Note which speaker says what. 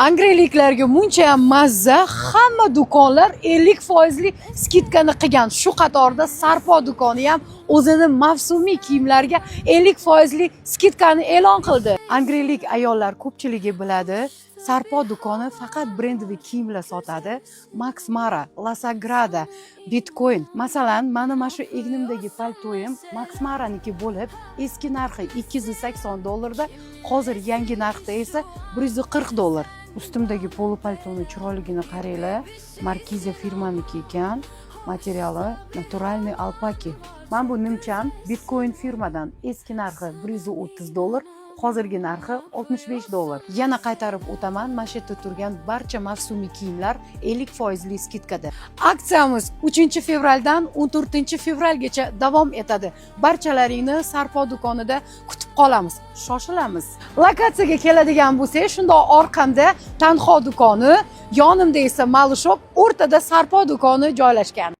Speaker 1: Angrenliklarga muncha mazza, hamma do'konlar 50 foizli скидка ni qilgan. Shu qatorda Sarpo do'koni ham o'zini mavsumiy kiyimlarga 50 foizli скидка ni e'lon qildi. Angrenlik ayollar ko'pchiligi biladi, Sarpo do'koni faqat брендовый kiyimlar sotadi. Max Mara, La Sagrada, Bitcoin. Masalan, mani mana shu egnimdagi paltoyim Max Maraniki bo'lib, eski narxi 280 dollarda, hozir yangi narxda esa 140 dollar. Ustimdagi полупальто ni chiroyligini qaranglar. Markiza firmaniki ekan. Materiali натуральный alpaki. Mana bu nimcham Bitcoin firmadan, eski narxi 130 dollar, hozirgi narxi 65 dollar. Yana qaytarib o'taman, mana shu yerda turgan barcha mavsumiy kiyimlar 50 foizli скидка da. Aksiyamiz 3 fevraldan 14 fevralgacha davom etadi. Barchalaringni Sarpo do'konida kutib qolamiz. Shoshilamiz. Lokatsiyaga keladigan bo'lsak, shundoq orqamda Tanho do'koni, yonimda esa Malushop, o'rtada Sarpo do'koni joylashgan.